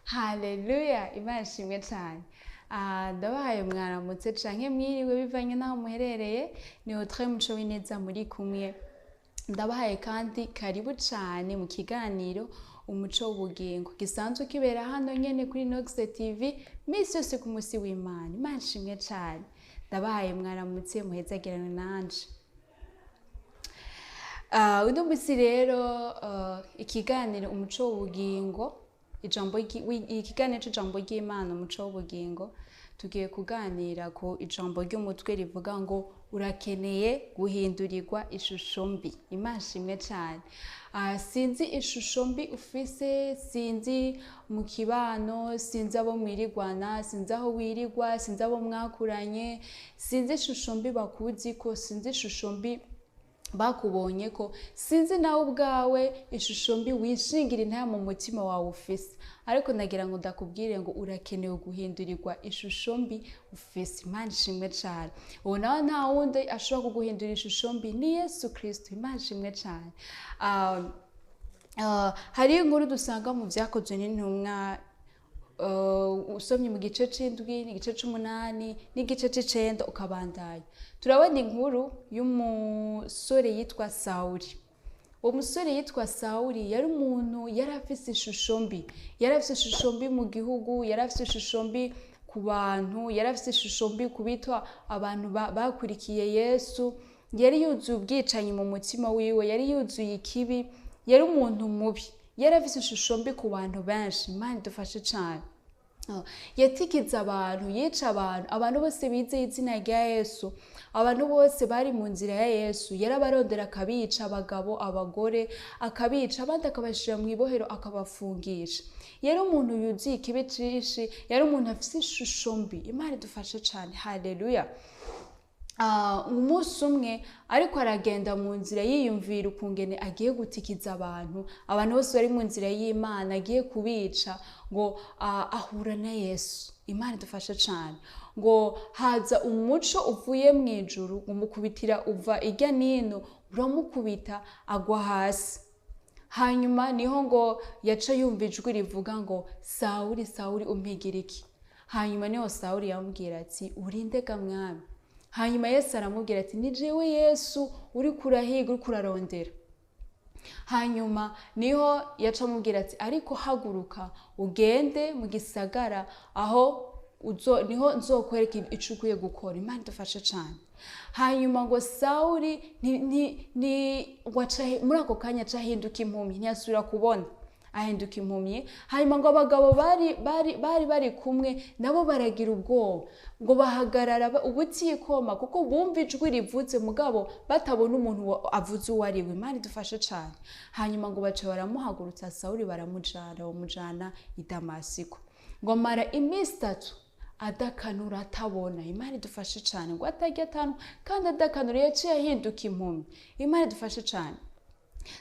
Haleluya, Imana ishimwe cyane. Ah, ndabahaye mwaramutse canke mwiriwe bivanye n'aho muherereye. Ni Audrey Muco w'Ineza muri kumwe. Ndabahaye kandi karibu cyane mu kiganiro Umuco w'Ubugingo gisanzwe kibera hano nyene kuri Nox TV misi yose ku musi w'Imana. Imana ishimwe cyane. Ndabahaye mwaramutse, muhezagirane nanje. Uno musi rero, ikiganiro Umuco w'Ubugingo, ijambo ikiganiro c'ijambo ry'Imana Umuco w'Ubugingo, tugiye kuganira ku ijambo ry'umutwe rivuga ngo urakeneye guhindurirwa ishusho mbi. Imana ishimwe cyane. Sinzi ishusho mbi ufise, sinzi mu kibano, sinzi abo mwirigwana, sinzi aho wirigwa, sinzi abo mwakuranye, sinzi ishusho mbi bakuziko, sinzi ishusho mbi bakubonye ko, sinzi nawe ubwawe ishusho mbi wishingira intaya mu mutima wawe ufise. Ariko nagira ngo ndakubwire ngo urakenewe guhindurirwa ishusho mbi ufise. Imana ishimwe cyane. Ubu nawe nta wundi ashobora kuguhindura ishusho mbi, ni Yesu Kristo. Imana ishimwe cyane. Hariyo inkuru dusanga mu Vyakozwe n'Intumwa, usomye mu gice c'indwi n'igice c'umunani n'igice c'icenda ukabandanya, turabona inkuru y'umusore yitwa Sawuli. Uwo musore yitwa Sawuli yari umuntu yari afise ishusho mbi, yari afise ishusho mbi mu gihugu, yari afise ishusho mbi ku bantu, yari afise ishusho mbi ku bitwa abantu bakurikiye Yesu. Yari yuzuye ubwicanyi mu mutima wiwe, yari yuzuye ikibi, yari umuntu mubi, yari afise ishusho mbi ku bantu benshi. Imana idufashe cane. Yatikiza abantu, yica abantu, abantu bose bizeye izina rya Yesu, abantu bose bari mu nzira ya Yesu yarabarondera akabica, abagabo, abagore akabica, abandi akabashira mu ibohero akabafungisha. Yari umuntu yuzuye ikibi cinshi, yari umuntu afise ishusho mbi. Imana idufashe cane. Haleluya. Umunsi umwe ariko aragenda mu nzira yiyumvira ukungene agiye gutikiza abantu, abantu bose bari mu nzira y'Imana agiye kubica, ngo ahura na Yesu. Imana idufashe cane. Ngo haza umuco uvuye mu ijuru umukubitira uva irya nino, uramukubita agwa hasi. Hanyuma niho ngo yaca yumva ijwi rivuga ngo Sawuli, Sawuli, umpigira iki? Hanyuma niho Sawuli yamubwira ati urinde ga mwami? Hanyuma Yesu aramubwira ati ni jewe Yesu uri kurahiga, uri kurarondera. Hanyuma niho yaca amubwira ati ariko haguruka ugende mu gisagara, aho niho nzokwereka ico ukwiye gukora. Imana idufashe cane. Hanyuma ngo Sawuli ngo aca muri ako kanya aca ahinduka impumyi, ntiyasubira kubona, ahinduka impumyi. Hanyuma ngo abagabo bari bari kumwe nabo baragira ubwoba, ngo bahagarara ubutikoma, kuko bumva ijwi rivuze mugabo batabona umuntu avuze uwo ari we. Imana idufashe cane. Hanyuma ngo baca baramuhagurutsa Sawuli, baramujana, bamujana i Damasiko. Ngo mara iminsi itatu adakanura, atabona. Imana idufashe cane. Ngo atarya atanu kandi adakanura, yaciye ahinduka impumyi. Imana idufashe cane.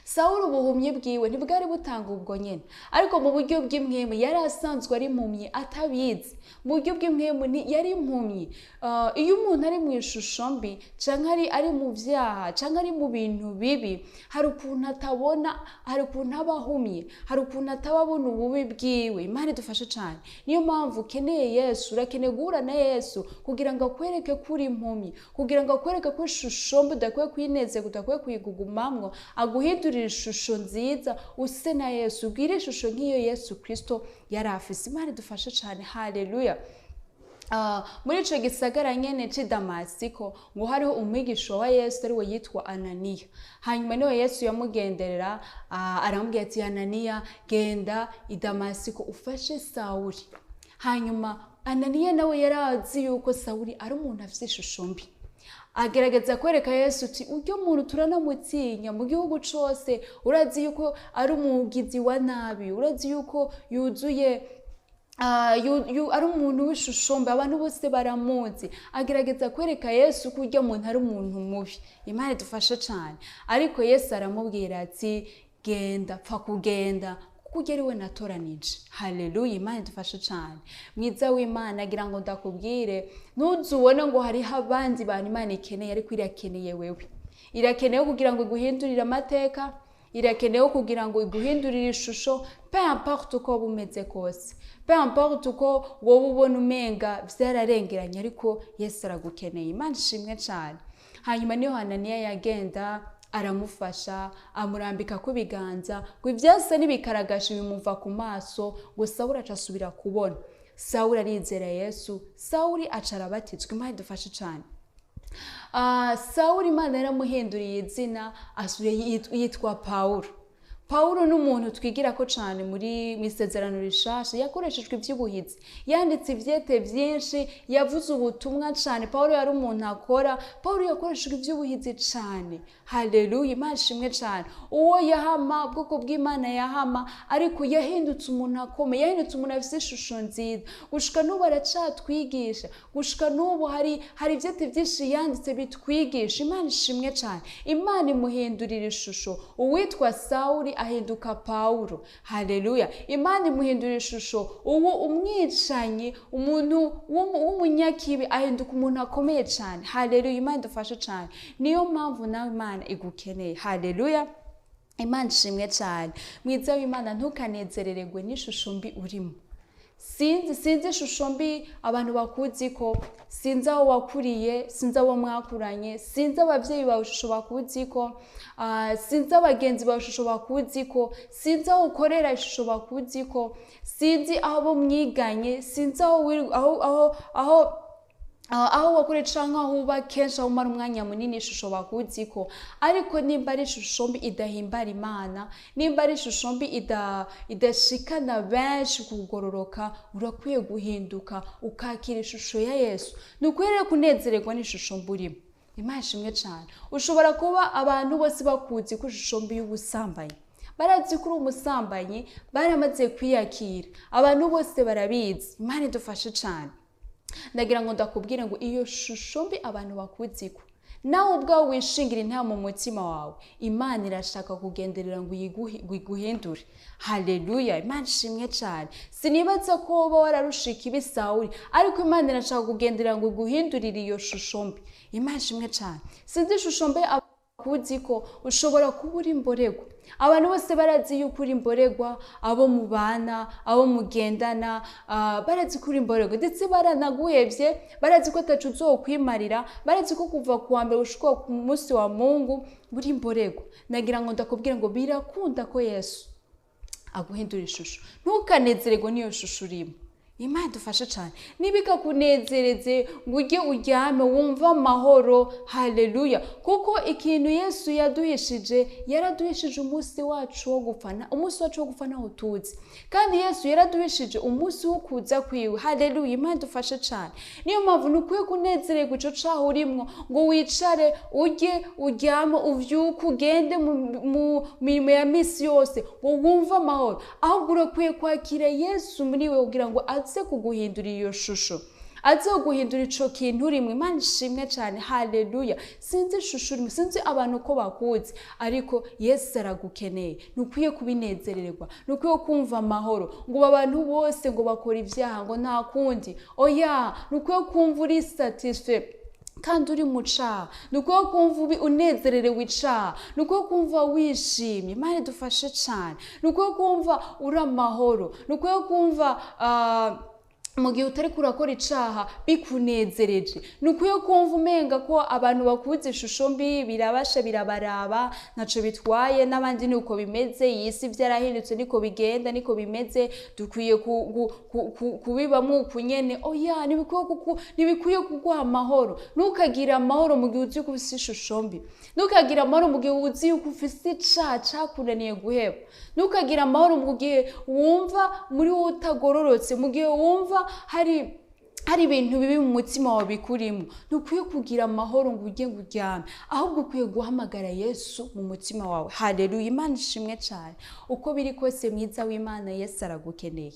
Sawuli ubuhumyi bwiwe ntibwari butanga ubwo nyene, ariko mu buryo bw'impwemu yari asanzwe ari impumyi atabizi. Mu buryo bw'impwemu yari impumyi. Iyo umuntu ari mu ishusho mbi canke ari mu vyaha canke ari mu bintu bibi, hari ukuntu atabona, hari ukuntu aba ahumye, hari ukuntu ataba abona ububi bwiwe. Imana idufashe cane. Niyo mpamvu ukeneye Yesu, urakeneye guhura na Yesu kugira ngo akwereke ko uri impumyi, kugira ngo akwereke ko ishusho mbi udakwiye kuyinezerwa, udakwiye kuyigugumamwo, aguhindurire ishusho nziza use na Yesu, ubwire ishusho nk'iyo Yesu Kristo yari afise. Imana idufashe cane. Haleluya. Muri ico gisagara nyene c'i Damasiko ngo hariho umwigisha wa Yesu ariwe yitwa Ananiya. Hanyuma niwe Yesu yamugenderera, aramubwira ati Ananiya, genda i Damasiko ufashe Sawuli. Hanyuma Ananiya nawe yarazi yuko Sawuli ari umuntu afise ishusho mbi. Agerageza kwereka Yesu uti uryo muntu turanamutinya mu gihugu cose, urazi yuko ari umugizi wa nabi, urazi yuko yuzuye, ari umuntu w'ishusho mbi, abantu bose baramuzi. Agerageza kwereka Yesu ko uryo muntu ari umuntu mubi. Imana idufashe cane. Ariko Yesu aramubwira ati genda, pfa kugenda, Kuko ujya ari we natoranije. Haleluya, Imana idufashe cyane. Mwiza w'Imana, agira ngo ndakubwire, ntuzubone ngo hariho abandi bantu Imana ikeneye, ariko irakeneye wewe. Irakenewe kugira ngo iguhindurire amateka, irakenewe kugira ngo iguhindurire ishusho, peu importe uko waba umeze kose, peu importe uko wowe ubona umenga vyararengeranye, ariko Yesu aragukeneye. Imana ishimwe cyane. Hanyuma niho Hananiya yagenda aramufasha, amurambika ku biganza, ngo ivyasa n'ibikaragashi bimuva ku maso, ngo Sawuli aca asubira kubona. Sawuli arizera Yesu, Sawuli aca arabatizwa. Imana idufashe cyane. Sawuli Imana yaramuhinduriye izina, asubiye yitwa Pawulo. Pawulo ni umuntu twigira ko cyane muri Isezerano Rishasha, yakoreshejwe iby'ubuhizi, yanditse ivyete byinshi, yavuze ubutumwa cyane. Pawulo yari umuntu akora, Pawulo yakoreshejwe iby'ubuhizi cyane. Haleluya, Imana ishimwe cyane. Uwo yahama, ubwoko bw'Imana yahama, ariko yahindutse umuntu akomeye, yahindutse umuntu afite ishusho nziza. Gushika n'ubu aracatwigisha, gushika n'ubu hari ivyete byinshi yanditse bitwigisha. Imana ishimwe cyane. Imana imuhindurira ishusho. Uwitwa Sawuli ahinduka Pawulo. Haleluya. Imana imuhindurira ishusho. Uwo umwicanyi, umuntu w'umunyakibi ahinduka umuntu akomeye cyane. Haleluya, Imana idufashe cyane. Niyo mpamvu nawe Imana igukeneye. Haleluya. Imana ishimwe cyane. Mwiza w'Imana, ntukanezerererwe n'ishusho mbi urimo. Sinzi ishusho mbi abantu bakuzi ko, sinzi aho wakuriye, sinzi abo mwakuranye, sinzi abavyeyi bawe ishusho bakuzi ko, sinzi abagenzi bawe ishusho bakuzi ko, sinzi aho ukorera ishusho bakuzi ko, sinzi aho bo mwiganye, sinzi aho wiri-, aho, aho, aho aho wakoreye canke aho uba kenshi, aho umara umwanya munini, ishusho bakuzi ko. Ariko nimba ari ishusho mbi idahimbara Imana, nimba ari ishusho mbi idashikana benshi kugororoka, urakwiye guhinduka ukakira ishusho ya Yesu. Ni ukwiye rero kunezererwa n'ishusho mbi urimo. Imana ishimwe cane. Ushobora kuba abantu bose bakuzi ko ishusho mbi y'ubusambanyi, barazi ko uri umusambanyi, baramaze kwiyakira, abantu bose barabizi. Imana idufashe cane. Ndagira ngo ndakubwire ngo iyo shusho mbi abantu bakuziko, nawe ubwawe wishingira inta mu mutima wawe, Imana irashaka kugenderera ngo iguhindure. Haleluya, Imana ishimwe cyane. Sinibaza ko woba wararushika ibi Sawuli, ariko Imana irashaka kugenderera ngo iguhindurire iyo shusho mbi. Imana ishimwe cyane. Sinzi ishusho mbi bakuzi ko, ushobora kuba uri imboregwa. Abantu bose barazi yuko uri imboregwa, abo mubana, abo mugendana, barazi ko uri imboregwa, ndetse baranaguhevye, barazi ko ataco uzokwimarira, barazi ko kuva ku wa mbere gushika ku munsi wa Mungu uri imboregwa. Nagira ngo ndakubwire ngo birakunda ko Yesu aguhindura ishusho. Ntukanezererwe n'iyo shusho urimo. Imana idufashe cyane. Nibikakunezereze ngo ujye uryame wumve amahoro. Haleluya. Kuko ikintu Yesu yaduhishije, yaraduhishije umunsi wacu wo gupfa. Umunsi wacu wo gupfa ntawo tuzi. Kandi Yesu yaraduhishije umunsi wo kuza kwiwe. Haleluya. Imana idufashe cyane. Niyo mpamvu ntukwiye kunezererwa ico caho urimwo, ngo wicare ujye uryame uvyuke ugende mu mirimo ya misi yose ngo wumve amahoro. Ahubwo urakwiye kwakira Yesu muri wewe kugira ngo aze kuguhindura iyo shusho, aze kuguhindura ico kintu urimwo. Imana ishimwe cyane. Haleluya. Sinzi ishusho urimo, sinzi abantu uko bakuzi, ariko Yesu aragukeneye. Ntukwiye kubinezererwa, ntukwiye kumva amahoro ngo abantu bose ngo bakora ibyaha ngo nta kundi. Oya, ntukwiye kumva uri satisfait kandi uri mu caha. Ntukwiye kumva unezererewe icaha, ntukwiye kumva wishimye. Imana idufashe cyane. Ntukwiye kumva uri amahoro, ntukwiye kumva mu gihe utari kurakora icaha bikunezereje. Ntukwiye kumva umenga ko abantu bakuzi ishusho mbi birabasha birabaraba, ntaco bitwaye, n'abandi nuko bimeze, iyi si vyarahindutse, niko bigenda, niko bimeze, dukwiye kubibamwo uku nyene. Oya, ntibikwiye kuguha amahoro. Ntukagire amahoro mu gihe uzi ko ufise ishusho mbi. Ntukagire amahoro mu gihe uzi yuko ufise icaha cakunaniye guheba. Ntukagire amahoro mu gihe wumva muri wowe utagororotse, mu gihe wumva hari ibintu bibi mu mutima wawe bikurimo. Ntukwiye kugira amahoro ngo ujye ngo uryame, ahubwo ukwiye guhamagara Yesu mu mutima wawe. Haleluya, Imana ishimwe cyane. Uko biri kose mwiza w'Imana, Yesu aragukeneye.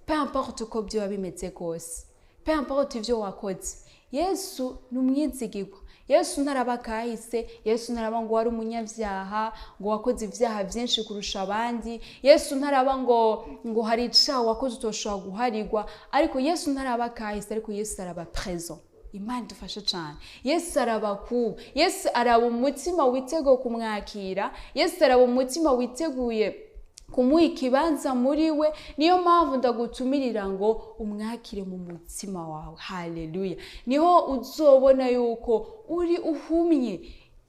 Peu importe uko byoba bimeze kose, Peu importe ivyo wakoze, Yesu ni umwizigirwa. Yesu ntaraba kahise. Yesu ntaraba ngo wari umunyabyaha, ngo wakoze ibyaha byinshi kurusha abandi. Yesu ntaraba ngo hari icaha wakoze utoshobora guharirwa. Ariko Yesu ntaraba kahise, ariko Yesu araba présent. Imana idufashe cyane. Yesu araba kubu. Yesu araba umutima witeguye kumwakira. Yesu araba umutima witeguye kumuha ikibanza muri we. Niyo mpamvu ndagutumirira ngo umwakire mu mutima wawe. Haleluya! Niho uzobona yuko uri uhumye.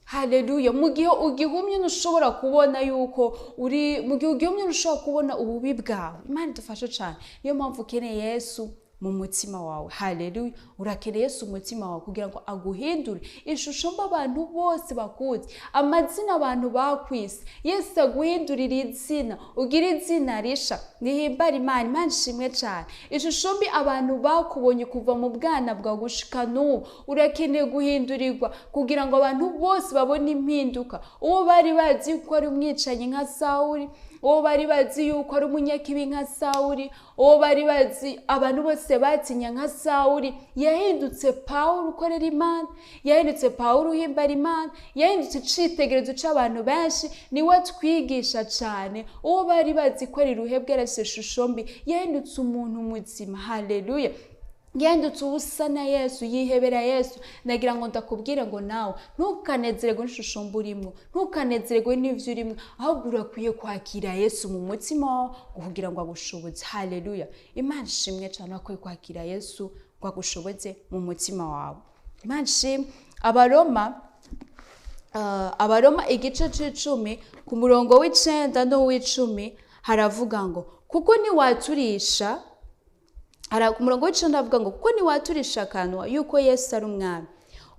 Haleluya! Mu gihe ugihumye ntushobora kubona yuko uri, mu gihe ugihumye ntushobora kubona ububi bwawe. Imana idufashe cyane. Niyo mpamvu ukeneye Yesu mu mutima wawe. Haleluya! Urakeneye Yesu mu mutima wawe kugira ngo aguhindure ishusho mba abantu bose bakuzi, amazina abantu bakwise. Yesu aguhindurira izina, ugire izina risha rihimbara Imana. Imana ishimwe cyane. Ishusho mbi abantu bakubonye kuva mu bwana bwawe gushika n'ubu, urakeneye guhindurirwa kugira ngo abantu bose babone impinduka. Uwo bari bazi ko ari umwicanyi nka Sawuli, uwo bari bazi yuko ari umunyakibi nka Sawuli, uwo bari bazi abantu bose batinya nka Sawuli, yahindutse Pawulo ukorera Imana, yahindutse Pawulo uhimbara Imana, yahindutse icitegererezo c'abantu benshi, niwe twigisha cane. Uwo bari bazi ko ari ruhebwe, yarafise ishusho mbi, yahindutse umuntu muzima. Haleluya! Yahindutse ubusa na Yesu, yihebera Yesu. Nagira ngo ndakubwire ngo nawe ntukanezererwe n'ishusho mbi urimo, ntukanezererwe n'ivyo urimo, ahubwo urakwiye kwakira Yesu mu mutima wawe kugira ngo agushoboze. Haleluya! Imana ishimwe cyane. Urakwiye kwakira Yesu ngo agushoboze mu mutima wawe. Imana ishimwe. Abaroma igice c'icumi ku murongo w'icenda n'uw'icumi haravuga ngo kuko niwaturisha, ku murongo w'icenda avuga ngo kuko niwaturisha akanwa yuko Yesu ari umwami,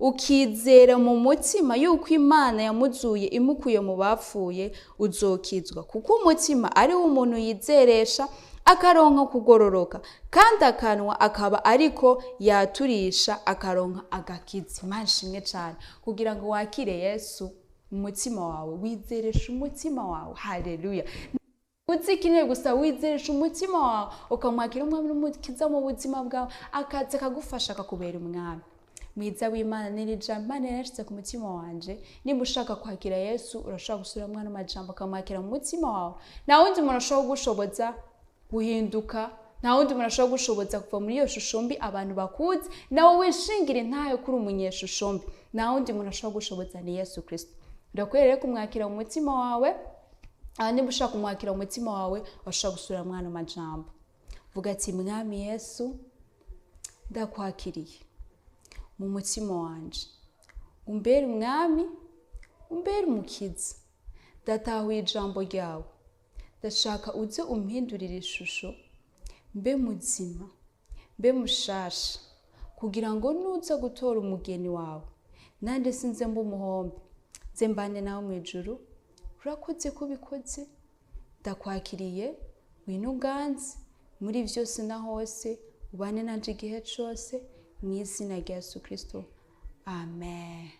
ukizera mu mutima yuko Imana yamuzuye imukuye mu bapfuye, uzokizwa. Kuko umutima ari wo umuntu yizeresha akaronka kugororoka, kandi akanwa akaba ariko yaturisha akaronka agakiza. Imana ishimwe cyane. Kugira ngo wakire Yesu mu mutima wawe, wizeresha umutima wawe. Haleluya! Uzi ikintu gusa, wizeresha umutima wawe, ukamwakira umwami n'umukiza mu buzima bwawe, akaza akagufasha, akakubera umwami mwiza w'Imana. N'iri jambo Imana yarashyize ku mutima wanje. Nimba ushaka kwakira Yesu, urashobora gusubiramo ano majambo ukamwakira mu mutima wawe. Nta wundi muntu ashobora kugushoboza guhinduka, nta wundi muntu ashobora gushoboza kuva muri iyo shusho mbi abantu bakuzi. Nawe wishingira intayo kuri umunyeshusho mbi. Nta wundi muntu ashobora gushoboza, ni Yesu Kirisito. Urakwiye rero kumwakira mu mutima wawe. Aha, niba ushaka kumwakira mu mutima wawe, urashobora gusubiramo ano majambo. Vuga ati: "Mwami Yesu, ndakwakiriye mu mutima wanje, umbere umwami, umbere umukiza. Ndatahuye ijambo ryawe. Ndashaka uze umpindurire ishusho, mbe muzima, mbe mushasha, kugira ngo nuza gutora umugeni wawe nande sinze mbe umuhombe, nze mbane nawe mu ijuru. Urakoze ko ubikoze. Ndakwakiriye, ngwino uganze muri byose na hose, ubane nanje igihe cose, mu izina rya Yesu Kristo, amen."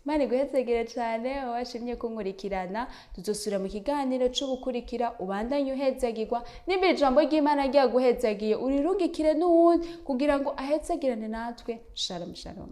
Imana iguhezegere cyane washimye kunkurikirana. Tuzosubira mu kiganiro c'ubukurikira. Ubandanye uhezagirwa. Nimba ijambo ry'Imana ryaguhezagiye, urirungikire n'uwundi kugira ngo ahezagirane natwe. Shalom, shalom.